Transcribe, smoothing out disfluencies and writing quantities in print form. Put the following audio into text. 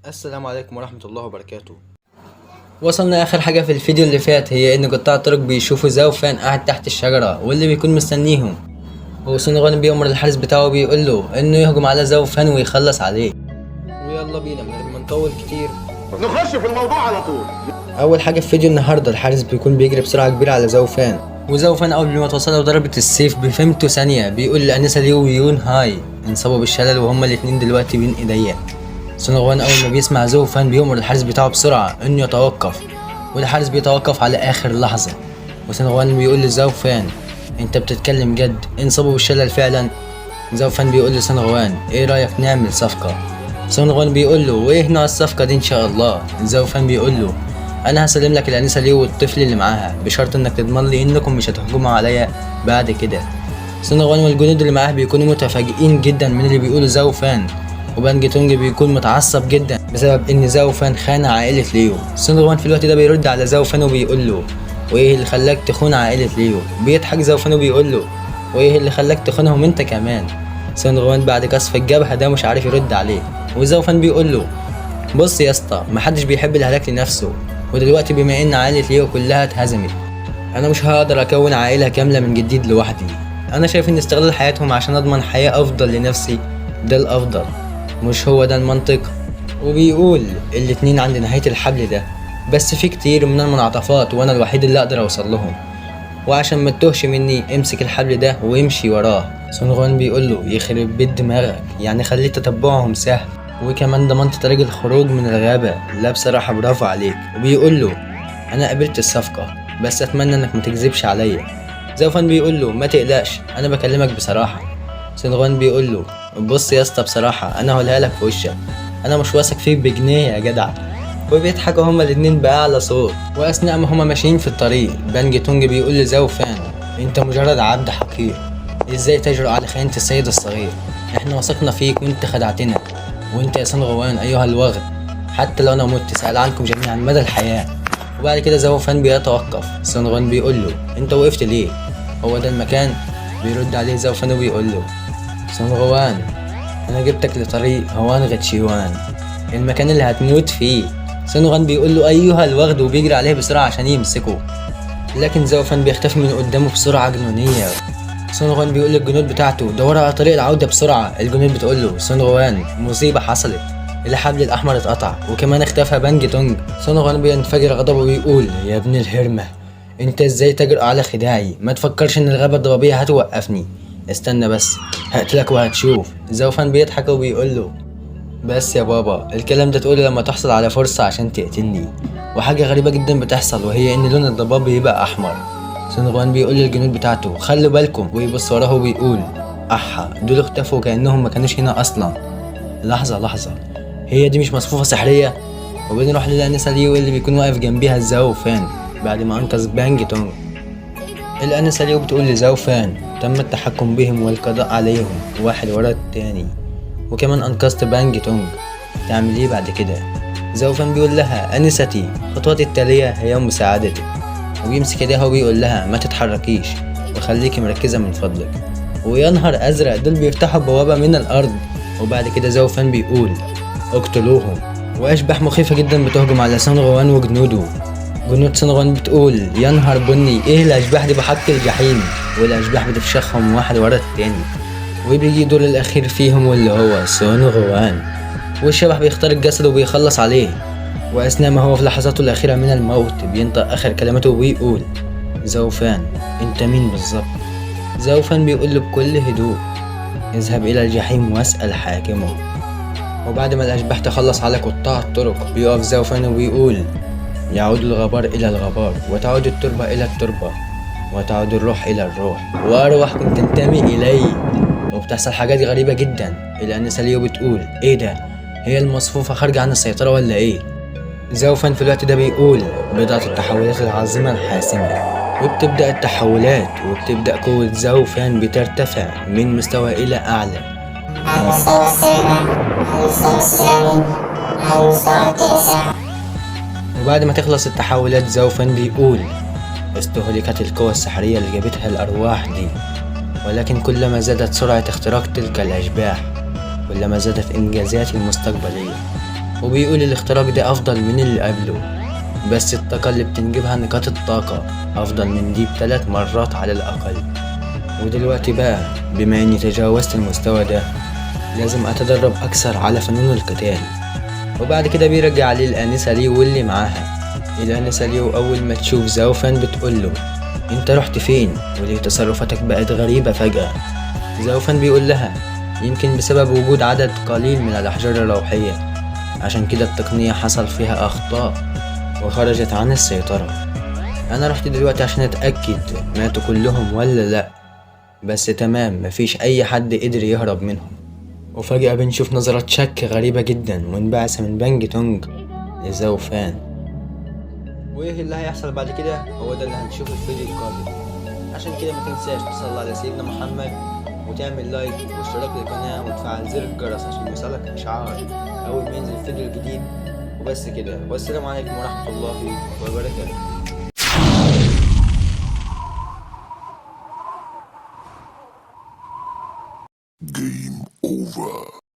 السلام عليكم ورحمة الله وبركاته. وصلنا اخر حاجة في الفيديو اللي فات، هي ان قطاع الطرق بيشوفوا زوفان قاعد تحت الشجرة واللي بيكون مستنيهم، وسون بيأمر الحارس بتاعه بيقول له انه يهجم على زوفان ويخلص عليه. ويلا بينا من غير ما نطول كتير نخش في الموضوع على طول. اول حاجة في فيديو النهاردة، الحارس بيكون بيجري بسرعة كبيرة على زوفان، وزوفان اول ما توصله ضربة السيف بفهمته ثانية بيقول لأنسة ليو ويون هاي انصابوا بالشلل وهما الاتنين دلوقتي بين ايديا. سونغوان اول ما بيسمع زوفان بيأمر الحارس بتاعه بسرعة انه يتوقف، والحارس بيتوقف على اخر لحظة. وسونغوان بيقول لزوفان انت بتتكلم جد؟ انصابوا بالشلل فعلا؟ زوفان بيقول لسونغوان ايه رأيك نعمل صفقة؟ سونغوان بيقول له وايه نوع الصفقة دي ان شاء الله؟ زوفان بيقول له انا هسلم لك الانسة ليو والطفل اللي معاها بشرط انك تضمن لي انكم مش هتهجموا عليا بعد كده. سونغوان والجنود اللي معاه بيكونوا متفاجئين جدا من اللي بيقوله زوفان، وبانج تونج بيكون متعصب جدا بسبب ان زوفان خان عائلة ليو. سونغوان في الوقت ده بيرد على زوفان وبيقول له وايه اللي خلاك تخون عائلة ليو؟ بيضحك زوفان وبيقول له وايه اللي خلاك تخونهم انت كمان؟ سونغوان بعد قصف الجبهة ده مش عارف يرد عليه، وزوفان بيقول له بص يا اسطى، محدش بيحب الهلاك لنفسه، ودلوقتي بما ان عائلة ليو كلها اتهزمت انا مش هقدر اكون عائلة كاملة من جديد لوحدي. انا شايف ان استغلال حياتهم عشان اضمن حياة افضل لنفسي ده الافضل، مش هو ده المنطق؟ وبيقول الاتنين عند نهاية الحبل ده، بس في كتير من المنعطفات وانا الوحيد اللي اقدر اوصل لهم، وعشان ما تتوهش مني امسك الحبل ده وامشي وراه. سونغوان بيقول له يخرب بيت دماغك، يعني خليت تتبعهم سهل وكمان ضمنت طريق الخروج من الغابة، لا بصراحة برافو عليك. وبيقول له انا قبلت الصفقة بس اتمنى انك ما تكذبش عليا. زوفان بيقول له ما تقلقش انا بكلمك بصراحة. سونغوان بيقول له بص يا اسطى بصراحة انا هقولها لك في وشك، انا مش واثق فيك بجنيه يا جدع. وبيضحكوا هما الاتنين بأعلى صوت. واثناء ما هما ماشيين في الطريق بانج تونج بيقول لزوفان انت مجرد عبد حقير، ازاي تجرؤ على خيانة السيد الصغير؟ احنا وثقنا فيك وانت خدعتنا، وانت يا سونغوان ايها الوغد حتى لو انا مت سأل عنكم جميعا مدى الحياة. وبعد كده زوفان بيتوقف. سونغوان بيقول له انت وقفت ليه؟ هو ده المكان؟ بيرد عليه زوفان وبيقول له سونغوان انا جبتك لطريق هوان غتشيوان، المكان اللي هتموت فيه. سونغوان بيقول له ايها الوغد وبيجري عليه بسرعة عشان يمسكه، لكن زوفان بيختفي من قدامه بسرعة جنونية. سونغوان بيقول للجنود بتاعته دوروا على طريق العودة بسرعة. الجنود بتقول له سونغوان مصيبة حصلت، الحبل الأحمر اتقطع وكمان اختفى بانج تونج. سونغوان بينفجر غضبه وبيقول يا ابن الهرمة انت ازاي تجرؤ على خداعي؟ ما تفكرش ان الغابة الضبابية هتوقفني، استنى بس هقتلك وهتشوف. زوفان بيضحك وبيقول له بس يا بابا الكلام ده تقوله لما تحصل على فرصة عشان تقتلني. وحاجة غريبة جدا بتحصل وهي ان لون الضباب بيبقى احمر. سونغوان بيقول للجنود بتاعته خلوا بالكم، ويبص وراه وبيقول احا دول اختفوا كأنهم ما كانوش هنا اصلا. لحظة لحظة، هي دي مش مصفوفة سحرية؟ وبنروح للأنسة ليو اللي بيكون واقف جنبيها زوفان بعد ما انقذ بانج تونج. الأنسة ليو بتقول لزوفان تم التحكم بهم والقضاء عليهم واحد ورا التاني، وكمان أنقذت بانج تونج، تعمل ايه بعد كده؟ زوفان بيقول لها أنستي خطوتي التالية هي مساعدتك، وبيمسك ايديها وبيقول لها ما تتحركيش وخليكي مركزة من فضلك. ويا نهار أزرق دول بيفتحوا بوابة من الأرض. وبعد كده زوفان بيقول اقتلوهم، وأشباح مخيفة جدا بتهجم على سونغوان وجنوده. جنود سونغوان بتقول يا نهار بني ايه الأشباح دي بحق الجحيم، والأشباح بتفشخهم واحد ورا التاني. وبيجي دور الأخير فيهم واللي هو سونغوان، والشبح بيخترق جسده وبيخلص عليه. وأثناء ما هو في لحظاته الأخيرة من الموت بينطق آخر كلماته وبيقول زوفان أنت مين بالظبط؟ زوفان بيقول له بكل هدوء اذهب إلى الجحيم واسأل حاكمه. وبعد ما الأشباح تخلص على قطاع الطرق بيقف زوفان وبيقول يعود الغبار إلى الغبار، وتعود التربة إلى التربة، وتعود الروح إلى الروح، وأرواحكم تنتمي إلي. وبتحصل حاجات غريبة جدا. الأنسة ليو بتقول إيه ده؟ هي المصفوفة خارجة عن السيطرة ولا إيه؟ زوفان في الوقت ده بيقول بدأت التحولات العظيمة الحاسمة، وبتبدأ التحولات، وبتبدأ قوة زوفان بترتفع من مستوى إلى أعلى. على المستوى السابع، على المستوى الثامن، على المستوى التاسع. وبعد ما تخلص التحولات زوفان بيقول استهلكت القوى السحرية اللي جابتها الأرواح دي، ولكن كلما زادت سرعة اختراق تلك الأشباح كلما زادت إنجازاتي المستقبلية. وبيقول الاختراق ده أفضل من اللي قبله، بس الطاقة اللي بتنجبها نقاط الطاقة أفضل من دي ب3 مرات على الأقل. ودلوقتي بقى بما إني تجاوزت المستوى ده لازم أتدرب أكثر على فنون القتال. وبعد كده بيرجع عليه الآنسة ليو واللي معاها. الآنسة ليو أول ما تشوف زوفان بتقوله انت رحت فين وليه تصرفاتك بقت غريبة فجأة؟ زوفان بيقول لها يمكن بسبب وجود عدد قليل من الأحجار الروحية، عشان كده التقنية حصل فيها أخطاء وخرجت عن السيطرة. أنا رحت دلوقتي عشان أتأكد ماتوا كلهم ولا لأ، بس تمام مفيش أي حد قدر يهرب منهم. وفجأة بنشوف نظرات شك غريبة جدا وانبعثة من بانج تونج لزوفان. وإيه اللي هيحصل بعد كده هو ده اللي هنشوفه في الفيديو القادم. عشان كده ما تنساش تصلي على سيدنا محمد وتعمل لايك واشتراك للقناة وتفعل زر الجرس عشان يوصلك إشعار أول ما ينزل الفيديو الجديد. وبس كده، والسلام عليكم ورحمة الله وبركاته. Game over.